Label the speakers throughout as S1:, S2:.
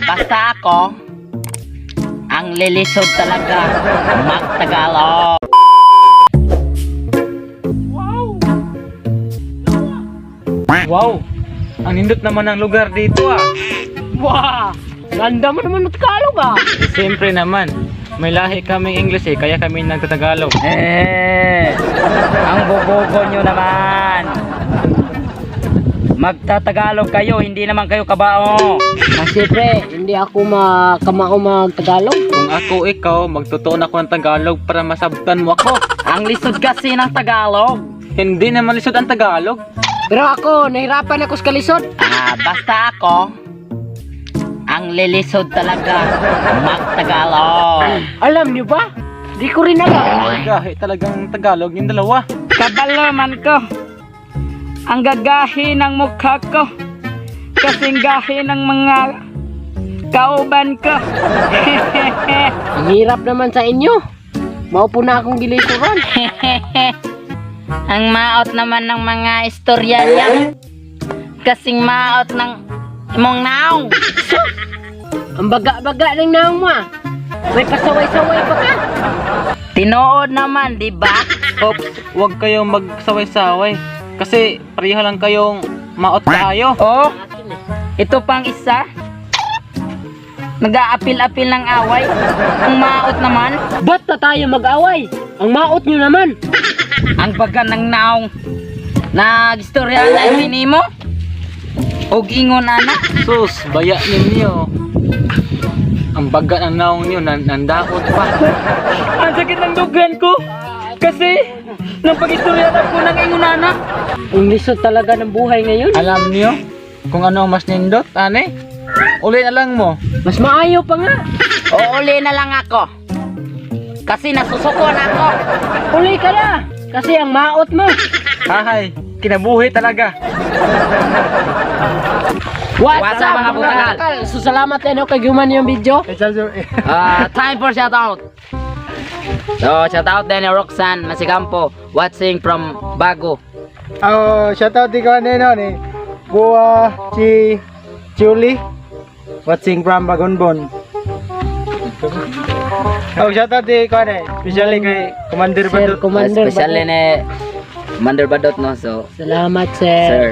S1: Basta ako, ang lilisod talaga magtagalog.
S2: Wow! Wow! Ang nindot naman ng lugar dito ah.
S3: Wow! Ganda mo naman magtagalog ah.
S2: Siyempre naman, may lahi kaming English eh, kaya kami nagtatagalog.
S1: Eh, ang bobogo nyo naman. Magtatagalog kayo, hindi naman kayo kabao.
S3: Kasi pre, hindi ako makamao magtagalog.
S2: Kung ako ikaw, magtutuon ako ng Tagalog para masabtan mo ako.
S1: Ang lisod kasi ng Tagalog.
S2: Hindi naman lisod ang Tagalog.
S3: Pero ako, nahirapan ako sa kalisod.
S1: Basta ako, ang lilisod talaga magtagalog.
S3: Alam niyo ba? Di ko rin alam.
S2: Gahi talagang Tagalog yung dalawa.
S4: Kabalo man ko. Ang gagahi ng mukha ko. Kasing gahi ng mga kauban ko.
S3: Ang hirap naman sa inyo. Maupo na akong gilisuran.
S1: Ang maot naman ng mga istorya niya. Kasing maot ng imong naong.
S3: Ang baga-baga ng naong mo ah. May pasaway-saway pa ka.
S1: Tinuod naman, di ba?
S2: Oops, huwag kayong magsaway-saway. Kasi pareho lang kayong maot kaayo.
S4: Oh, ito pang isa. Nag-aapil-apil ng away. Ang maot naman.
S3: Ba't pa tayo mag-away? Ang maot nyo naman.
S4: Ang baga ng naong. Nag-istorya na mo. Og ingon ana.
S2: Sus, baya ninyo. Ang baga ng naong niyo, nandaot pa.
S4: Ang sakit ng dughan ko. Kasi, nang pag-istorya na ko ng ingon ana.
S3: Ang lisod talaga ng buhay ngayon.
S2: Alam niyo kung ano ang mas nindot, ane? Uli na lang mo.
S3: Mas maayo pa nga.
S1: Uuli na lang ako. Kasi nasusuko na ako.
S3: Uli ka na. Kasi ang maot mo.
S2: Hahay, kinabuhi talaga.
S3: What's
S1: What's up, mga butakal?
S3: So salamat ano kay guman yung video.
S1: Time for shout out. So, shout out din ni Roxanne Masikampo watching from Bago.
S5: Oh, shout out di ko ano ni Buwa Chi Chuli watching from Bagonbon. Oh, shout out di ko ano, especially kay Commander
S3: Sir
S5: Badut.
S3: Commander.
S1: Especially
S3: Badut.
S1: ni Commander Badot, no. So,
S3: Salamat, sir.
S1: sir,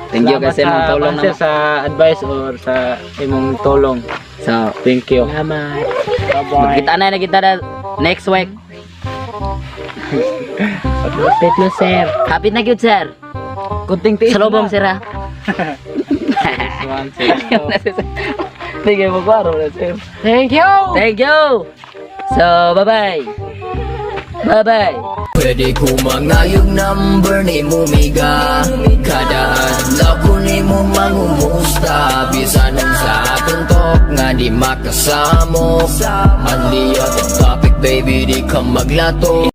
S1: thank you
S2: Salamat
S1: kasi mong tulong
S2: sir,
S1: na.
S2: sa advice or sa imong tulong.
S1: So,
S2: Thank you.
S3: Salamat.
S1: magkita na na kita na next week.
S3: Kapit na, sir.
S1: Happy na gyud, sir.
S2: Kunting tiis
S1: Salubong,
S2: na.
S1: sir ha.
S2: One, six, two.
S1: Sige mo klaro na, sir.
S3: Thank you.
S1: Thank you. So, bye-bye. Bye-bye.
S6: Pwede ko mangayog number ni Mumiga. Kada adlaw ko ni mo mangumusta. Bisan sa akong talk nga di makasamok. Only other topic, baby, di ka maglato.